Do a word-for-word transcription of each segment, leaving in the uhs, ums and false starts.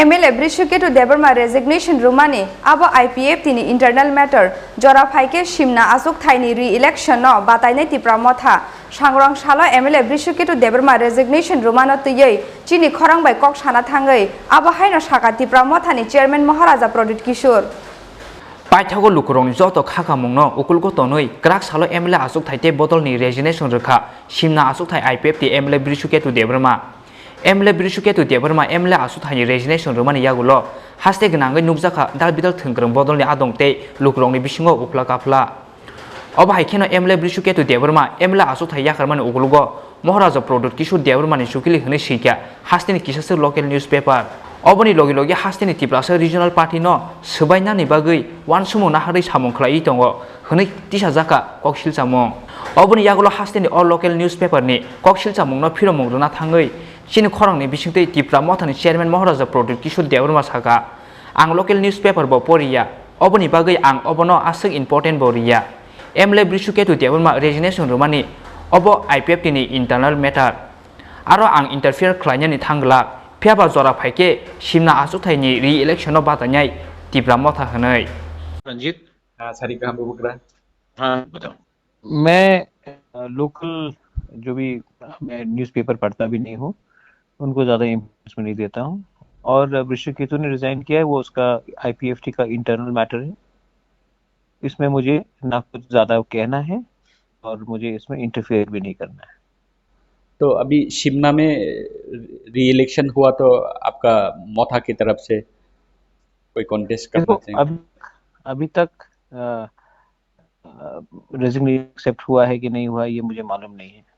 M L A Brishuketu Debbarma resignation rwmani abo I P F T ni internal matter, jora phaikhe simna achukthai ni re-election no batainai Tipra Motha. Sangrong salo M L A Brishuketu Debbarma resignation rwmano twiwi chini khorang bai kok sana thangwi abo haino sakha Tipra Motha ni chairman Maharaja Pradyut Kishore. Paithago lukurokni joto khakamungno ukulgo tonwi kwrak salo M L A achukthai tei bodolni resignation rwkha simna achukthai I P F T M L A Brishuketu Debbarma. M L A Brishuketu Debbarma M L A achukthai ni resignation rwmani yagulo haste gwnangwi nukjakha dal bidal thwngkwrwng bodolni adong tei lukurokni bisingo uphla kaphla. Obo hai kheno M L A Brishuketu Debbarma M L A achukthai yakarmani ukulgo Maharaja Pradyut Kishore Debbarmani chukili hwnwi swikha hasteni kisasa local newspaper. Oboni logi logi hasteni Tiprasa Regional Party no swbainani bagwi uansukmung naharwi samung khlaiwi tongo hwnwi tisajakha kok silchamung. Oboni yagulo hasteni o local newspaper ni kok silchamungno phiromung rwna thangwi chini khorangni bisingtwi Tipra Mothani chairman Maharaja Pradyut Kishore Debbarma sakha, "Ang local newspaper bo poriya, oboni bagwi ang obono aswk important bo riya." M L A Brishuketu Debbarma resignation rwmani obo I P F T ni internal matter. Aro ang interfere khlainani thang glak, phiyaba jora phaikhe simna achukthai ni re-election no batainai Tipra Motha hwnwi. Ranjit, ah, sari kaham bubukra. हाँ, बताओ। मैं, अ, लोकल जो भी, मैं न्यूज़पेपर पढ़ता भी नहीं हूँ, उनको ज़्यादा इम्पोर्टेंस में नहीं देता हूँ। और वृश्चिक केतु ने रिजाइन किया है, वो उसका आईपीएफटी का इंटरनल मैटर है। इसमें मुझे ना कुछ ज़्यादा कहना है और मुझे इसमें इंटरफेयर भी नहीं करना है। तो अभी शिमला में री इलेक्शन हुआ, तो आपका मोथा की तरफ से कोई कॉन्टेस्ट करना देखो, चाहेंगे? अभी, अभी तक, अ, अ, रेजिग्नेशन एक्सेप्ट हुआ है कि नहीं हुआ, ये मुझे मालूम नहीं है।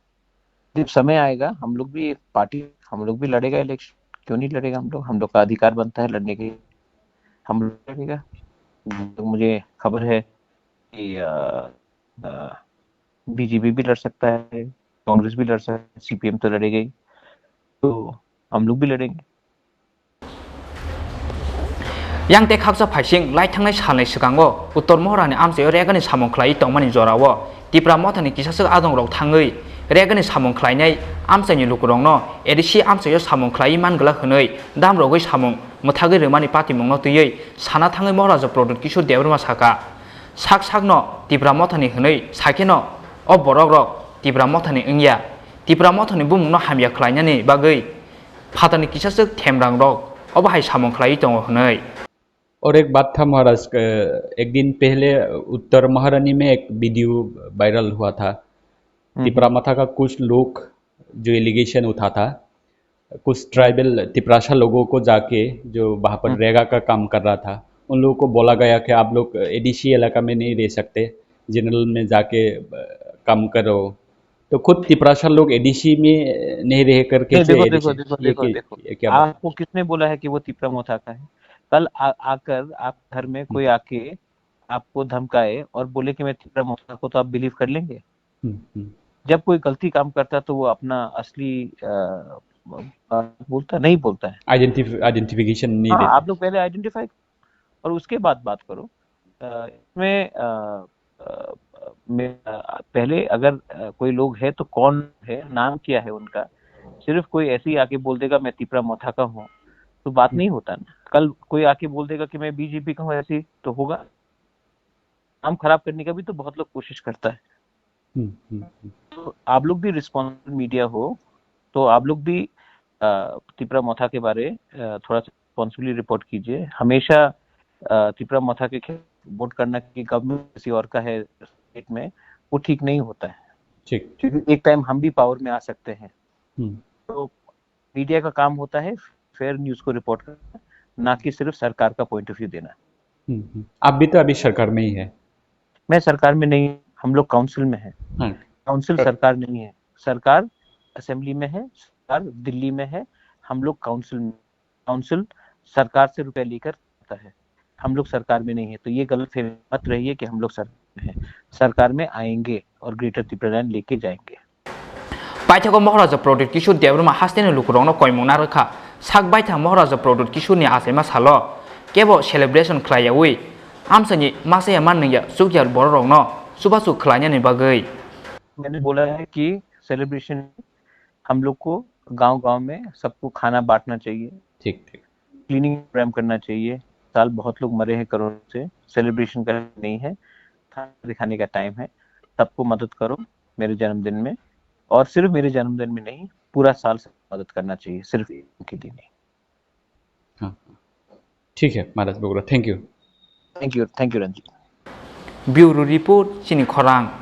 जब समय आएगा, हम लोग भी एक पार्टी, हम लोग भी लड़ेगा इलेक्शन। क्यों नहीं लड़ेगा हम लोग? हम लोग का अधिकार बनता है लड़ने के। हम लोग लड़ेगा। जहाँ तक मुझे खबर है कि, अ, अ, बीजेपी भी लड़ सकता है, कांग्रेस भी लड़ सकता है, सीपीएम तो लड़ेगा ही। तो हम लोग भी लड़ेंगे। Yang tei khaksa phaising lai thangnai salni swkango Uttor Mohorani amchaio regani samung khlaiwi tongmani jorao Tipra Mothani kisaswk adongrok thangwi regani samung khlainai amchaini lukurokno A D C amchaio samung khlaiwi man glak hwnwi damrogwi samung mwthagwi rwmani patimungno twiwi sana thangwi Maharaja Pradyut Kishore Debbarma sakha, "Sak sakno Tipra Mothani hwnwi sakheno o borokrok Tipra Mothani wngya. Tipra Mothani bumungno hamya khlainani bagwi phatarni kisaswk themrangrok obo hai samung khlaiwi tongo," hwnwi. और एक बात था महाराज, अ, एक दिन पहले उत्तर महारानी में एक वीडियो वायरल हुआ था। हम्म। तिपरा मथा का कुछ लोग जो एलिगेशन उठा था, कुछ ट्राइबल तिपरासा लोगों को जाके, जो वहाँ पर हम्म। रेगा का काम कर रहा था, उन लोगों को बोला गया कि आप लोग एडीसी इलाका में नहीं रह सकते, जनरल में जाके, अ, काम करो। तो खुद तिपरासा लोग एडीसी में नहीं रह कर नहीं, कैसे देखो, देखो, एडीसी? देखो, ये देखो, क्या, देखो। ये क्या बात? आपको किसने बोला है कि वो तिपरा मोथा का है? कल आ-, आकर आप घर में कोई हम्म। आके आपको धमकाए और बोले कि मैं तिपरा मोथा को, तो आप बिलीव कर लेंगे? हम्म, हम्म। जब कोई गलती काम करता है तो वो अपना असली, अ, बात बोलता है, नहीं बोलता है। आइडेंटिफ-, आइडेंटिफिकेशन नहीं हाँ, देते। आप लोग पहले आइडेंटिफाई और उसके बाद बात करो। अ, इसमें, अ, अ, में, अ, पहले अगर, अ, कोई लोग है तो कौन है, नाम क्या है उनका? सिर्फ कोई ऐसे ही आके बोल देगा, "मैं तिपरा मोथा का हूँ," तो बात हम्म। नहीं होता ना। कल कोई आके बोल देगा कि "मैं बीजेपी का हूँ," ऐसे ही तो होगा। नाम खराब करने का भी तो बहुत लोग कोशिश करता है। हम्म, हम्म, हम्म। तो आप लोग भी रिस्पॉन्सिबल मीडिया हो, तो आप लोग भी, अ, तिपरा मोथा के बारे, अ, थोड़ा सा रिस्पॉन्सिबली रिपोर्ट कीजिए। हमेशा, अ, तिपरा मोथा के खिलाफ वोट करना कि गवर्नमेंट किसी और का है स्टेट में, वो ठीक नहीं होता है। ठीक। क्योंकि एक टाइम हम भी पावर में आ सकते हैं। हम्म। तो मीडिया का काम होता है फेयर न्यूज़ को रिपोर्ट करना, ना कि सिर्फ सरकार का पॉइंट ऑफ व्यू देना। हम्म, हम्म। आप भी तो अभी सरकार में ही है। मैं सरकार में नहीं, हम लोग काउंसिल में हैं। हाँ। Council sir. सरकार नहीं है, सरकार असेंबली में है, सरकार दिल्ली में है, हम लोग काउंसिल में। काउंसिल सरकार से रुपया लेकर आता है, हम लोग सरकार में नहीं है। तो ये गलतफहमी मत रहिए कि हम लोग सरकार में हैं, सरकार में आएंगे और ग्रेटर तिपरालैंड लेके जाएंगे। Paithago Maharaja Pradyut Kishore Debbarma hasteni lukurokno koimung narwkha. Sak baithang Maharaja Pradyut Kishoreni achaima salo kebo celebration khlaiyawi amchaini machaya manwngya chukya bororokno chubachu khlainani bagwi. मैंने बोला है कि सेलिब्रेशन हम लोग को गांव-गांव में सबको खाना बांटना चाहिए। ठीक, ठीक। क्लीनिंग प्रोग्राम करना चाहिए। साल बहुत लोग मरे हैं कोरोना से, सेलिब्रेशन का नहीं है, खाना दिखाने का टाइम है। सबको मदद करो मेरे जन्मदिन में, और सिर्फ मेरे जन्मदिन में नहीं, पूरा साल से मदद करना चाहिए, सिर्फ ईद के दिन ही। हाँ, ठीक है Maharaj Bogra, thank you. Thank you, thank you Ranjit. Bureau Report, chini khorang.